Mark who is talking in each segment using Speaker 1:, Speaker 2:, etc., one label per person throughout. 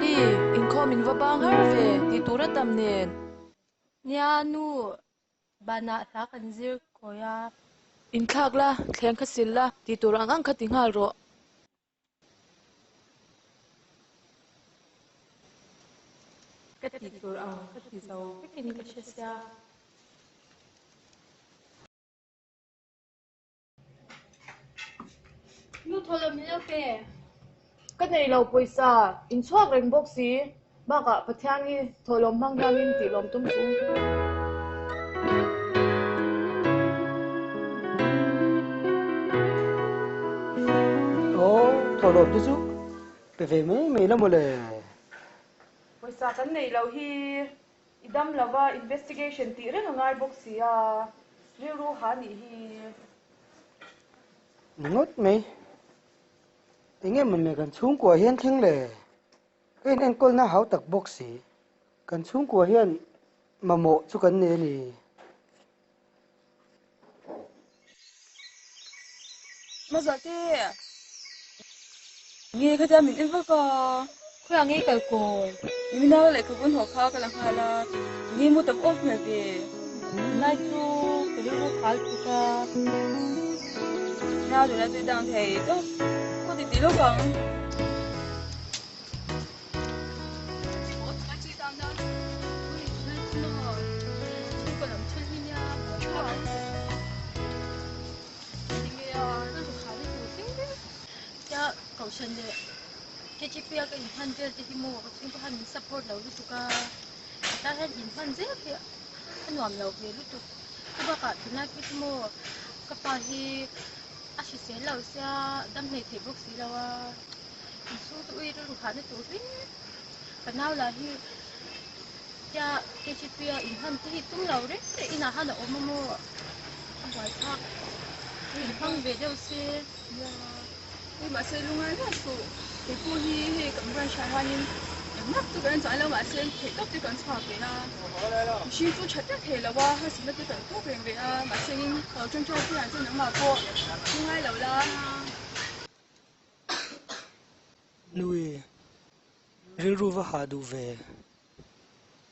Speaker 1: Mazuali, inkhawm in va bang har ve tih tur a tam nen.
Speaker 2: Nia nu, banah hla kan zir kawi a.
Speaker 1: Inthlak la, thleng kha sil la, tih tur ang ang kha ti nghal rawh.
Speaker 2: Ka tih tur ang ka ti zo vekin ka hre sia. Nu thaw lo min lo pe.
Speaker 1: Ka nei lo pawisa, in chhuak reng bawk si. Bakah Pathian hi thawhlawm hmang hianin tih lawm tum chu.
Speaker 3: Aw, thawhlawm te chu pe ve mai mai la mawle.
Speaker 1: Pawisa kan nei lo hi i dam lova investigation tih reng a ngai bawk si a, rilru ha nih hi.
Speaker 3: Ni ngawt mai. Enge mawni kan chhungkua hian thleng le? Ka in enkawlna hau tak bawk si. Kan chhungkua hian mamawh chu kan nei a ni.
Speaker 4: Mazate! Nge khatia min en vak a?
Speaker 2: Khawiah nge kal kawi?
Speaker 4: Nimina lehkhabu hnawh kha ka la nghal a, nge mu tam awk hmel ve?
Speaker 2: Tunlai chu ka rilru khal tuk a.
Speaker 4: Nau nuna chu i dang thei tawp. Ka ti ti lawk ang.
Speaker 2: Kohhran leh KGP a ka inhman vel te hi maw ka chhungte khan min support lo lutuk a, ka tan hian inhman zel hi a nuam lo ve lutuk. Chu bakah tunlai phei chu maw ka pa hi a hrisel lo sia dam hleih theih bawk si lo a. Inchhung chu ui rilru hahna tur hlim ka nau lah hi tia KGP a inhman te hi tum lo reng reng inah khan a awm a maw a buai thlak inhmang ve deuh se.
Speaker 4: Nia, hei mahse lungai miah suh kei pawh hi hei kan branch ah hianin engmah chu kan chuan lo mahse theih tawp te kan chhuak ve a, mihring chu tha tak thei lo a harsatna te kan tawk reng ve a mahse in ka lo tawngtai pui ang che nangmah pawh lungai lo la.
Speaker 3: Nui, rilru va hah duh ve.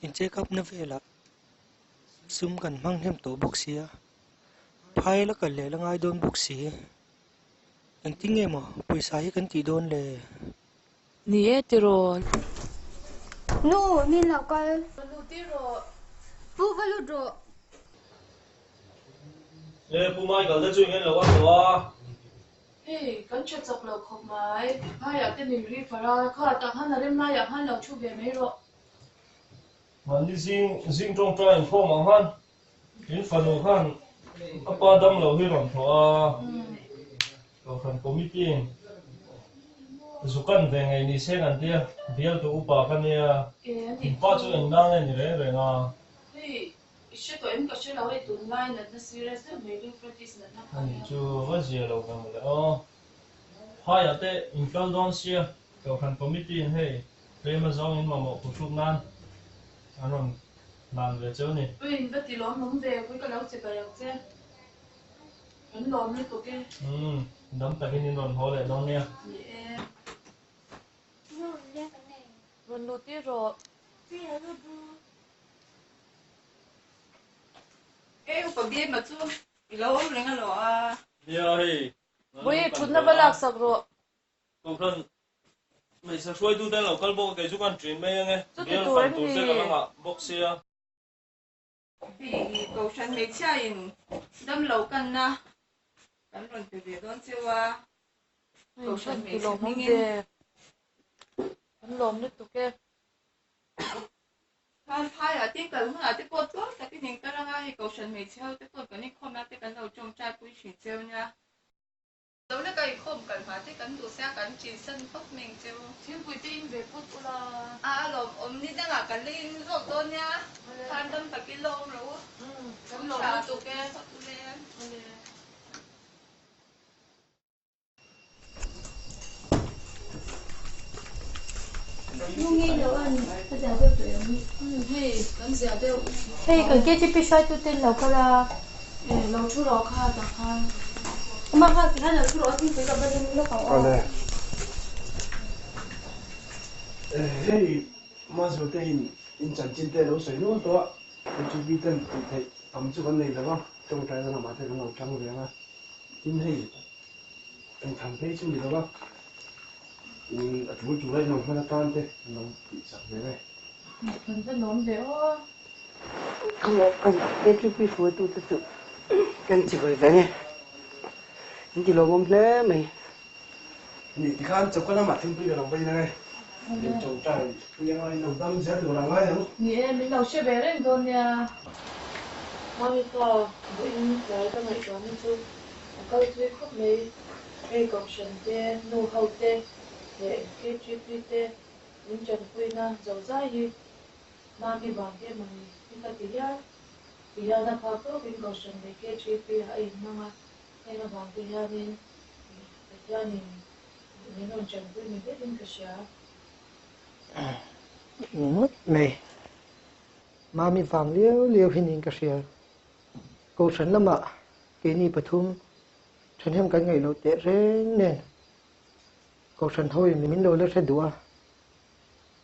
Speaker 3: In check up na velah sum kan hmang hnem tawh bawk sia, phai la kal leh la ngai dawn bawk si. Engtin nge maw pawisa hi kan tih dawn le?
Speaker 1: Ni e tiraw.
Speaker 2: Nu, min lo kal.
Speaker 1: Nu tiraw.
Speaker 2: Pu va lut rawh.
Speaker 5: E, Pu Michael te chu eng lo a tawh a.
Speaker 1: Hei, kan tha chak lo khawp mai. Phaiah te min ri far a, kha tah khan a rem laiah khan lo thu ve mai rawh.
Speaker 5: Mahni zing zing tawngtai inkhawm ang khan in fanu khan a pa dam lo hi rawn thawh a, Kohhran committee in zukan ve ngei ni se kan tia, bialtu upa ka nia, in pa chu engna nge ni reng reng a.
Speaker 1: Hei, I hre tawh em ka hre lo hei tunlai natna serious deuh mai Euphrates natna kha
Speaker 5: ania. Ani chu va zia lo ve mawle aw. Phaiah te in kal dawn sia Kohhran committee in hei tlem a zawng in mamawh phuhruk nan an rawn hlan ve cheu ni.
Speaker 1: Ui in va ti lawm awm ve pui ka lo che bai ang che. Kan lawm lutuk e.
Speaker 5: Umm dam takin in rawn haw leh dawn nia.
Speaker 1: Ni e. Rawn luh tir rawh.
Speaker 4: Hei upa Biema chu i lo awm reng alo a.
Speaker 5: Nia hei.
Speaker 1: Vawi thutna va laksak rawh.
Speaker 5: Kohhran hmeichhe hruaitu te lo kal bawk a kei chu kan ṭin mai ange.
Speaker 1: Chuti
Speaker 5: Bial
Speaker 1: tur
Speaker 5: fan
Speaker 1: em
Speaker 5: tur
Speaker 1: ni?
Speaker 5: te ka la ngah bawk sia.
Speaker 4: Hei Kohhran hmeichhia in damlo kanna kan rawn pe ve dawn cheu a. Kohhran hmeichhe hmingin.
Speaker 1: Kan lawm lutuk e.
Speaker 4: Khan phaiah te kal hunah te pawh tluang takin in kal anga hei Kohhran hmeichhe ho te pawh kan inkhawm na te kan lo tawngtai pui thin cheu nia. Lo la ka inkhawm kal hma te kan duh sia kan chin san phawt mai ang cheu.
Speaker 1: Thingpui te in ve phawt ula.
Speaker 4: A alawm awm ni dangah kan la in zawk dawn nia. Khan dam takin la awm rawh u.
Speaker 1: Kan lawm lutuk e. Awle.
Speaker 2: Hei kan KTP hruaitu ten lo kal a.
Speaker 1: Lo thu rawh kha tah khan.
Speaker 2: Amah kha tikhan lo thu rawh a thingpui ka va ring lawk ang aw.
Speaker 6: Hei Mazur te in in chanchin te lo sawi nual tawh a, HUB ten tih theih tam chu kan nei lo va, tawngtaina lamah te kan lo tang ve ang a, tin hei engtham phei chu ni lo va, a tul tura in lo hman atan te an lo tih chak ve nge.
Speaker 1: Kan va nuam ve aw.
Speaker 3: Kan HUB hruaitute chu kan chibai ve nge, in ti lawmawm hle mai.
Speaker 6: Ni tikhan choka lamah thingpui ka lo va in ange. Min tawngtai pui anga in lo dam zel tur a ngai ang.
Speaker 1: Ni e, min lo hre ve reng dawn nia. Mami pa, vawiin tlai ka ngaihtuahna chu a kal tui khawp mai. Hei Kohhran te, nu ho te leh KGP te min tanpuina zozai hi Mami vang te mawni hi ka ti hial. Ti hian a phak tawkin Kohhran leh KGP ah a inhmang a, Heng avang te hianin Pathianin min rawn tanpui ni berin ka hria.
Speaker 3: Ni ngawt mai. Mami vang liau liau hi niin ka hria. Kohhran lamah keini pathum thahnem kan ngaih loh teh reng nen Kohhran hoin min lo la hre duh a,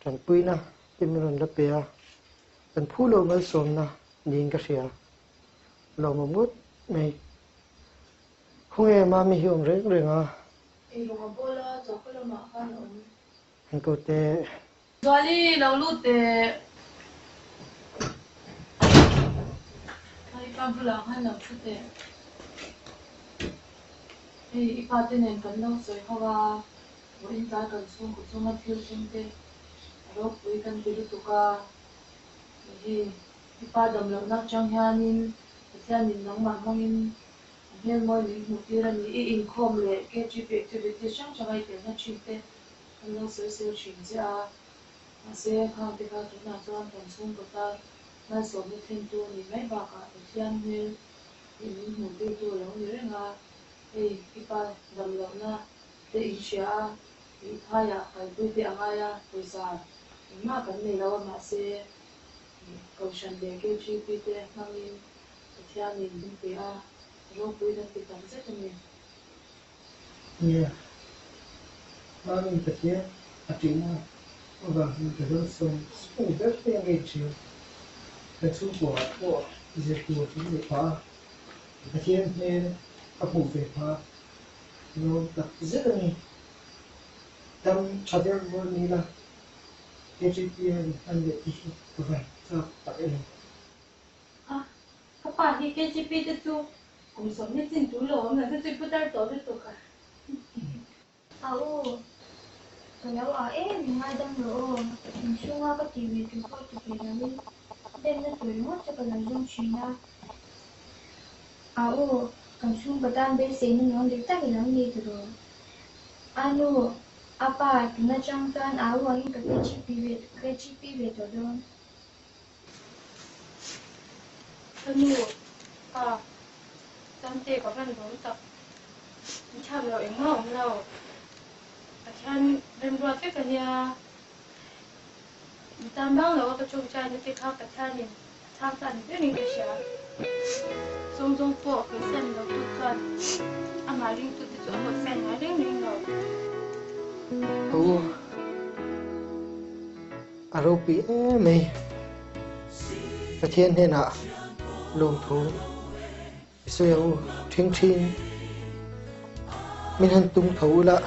Speaker 3: tanpuina te min rawn la pe a, kan phu lo malsawmna niin ka hria. Lawmawm ngawt mai. Khawnge Mami hi awm reng reng a?
Speaker 1: Ei rawng a bawl a, choka lamah khan a awm.
Speaker 3: An ko teh.
Speaker 1: Zuali, lo lut teh. Kha i pa bulah khan lo thu teh. Hei i pa te nen kan lo sawi ho a, vawiin tlai kan chhungkaw chunga thil thleng te a ropui kan ti lutuk a, hei I pa dam lohna atang hianin Pathianin nangmah hmangin a hmel mawi min hmuh tir a ni. I inkhawm leh KGP activities hrang hranga i telna thin te kan lo sawi sel thin che a. Mahse, khang te kha tunah chuan kan chhungkaw tan malsawmna thlentu a nih mai bakah Pathian hmel ih min hmuh tirtu a lo ni reng a. Hei, i pa dam lohna te in hria a, ih phaiah kalpui te a ngai a, pawisa engmah kan nei lo a, mahse, Kohhran leh KGP te hmangin Pathianin min pe a, ropui kan ti tak zet a ni.
Speaker 3: Nia, Mami Pathian a ṭihna avangin ka dawn sawng ber te a ngei ṭhin. Kan chhungkuaah pawh zir tur kan neih phah a, Pathian hmel ka hmuh ve phah a, nuam tak zet a ni. Dam ṭha deuh vur ni la, KGP a in hman leh te hi ka va chak tak em?
Speaker 2: A, ka pa hi KGP te chu kum sawmhnih chin tur lo awm lo te chu i pu tar tawh lutuk a.
Speaker 7: A u, ka lo ah em i ngaidam rawh aw, inchhunga ka tih ve tur pawh ti ve loin demna tur ringawt chu ka lo zawng thin a. A u, kan chhungkaw tan beiseina nuam dik tak i lo ni tiraw? A nu, A pa, tun atang chuan au angin ka KGP ve KGP ve tawh dawn.
Speaker 2: Ka nu, pa, Tamte ka van lawm tak. Min chhak lo engmah awm lo. Pathian remruat vek a nia. Mi tan bang lo a ka tawngtaina te kha Pathianin a chhang ta ni berin ka hria. Zawng zawng pawh hawisan lo tu chuan amah ringtute chu a hawisan ngai reng reng lo.
Speaker 3: Aw a ropui em mai. Pathian hnenah lawmthu i sawi ang u ṭhing ṭhin. Min han tum tho ula.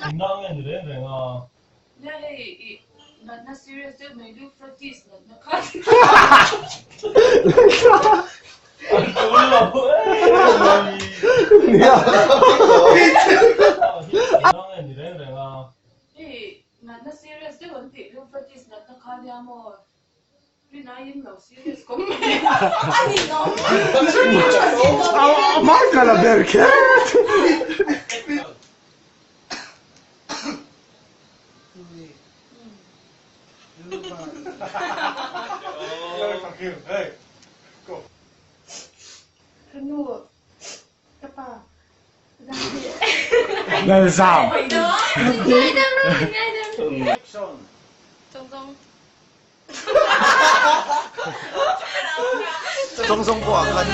Speaker 5: Engah nge ni reng reng a?
Speaker 1: Nia hei i natna serious deuh mai Euphrates natna kha.
Speaker 6: Nia.
Speaker 1: Hei natna serious deuh an tih lymphatis natna kha nia maw? Rin aiin lo serious kawng mai a ni lo.
Speaker 6: A hmai ka la ber kher.
Speaker 4: Ka nu, ka pa,
Speaker 6: Lalzam.
Speaker 8: Zawng zawng pawh ah khan.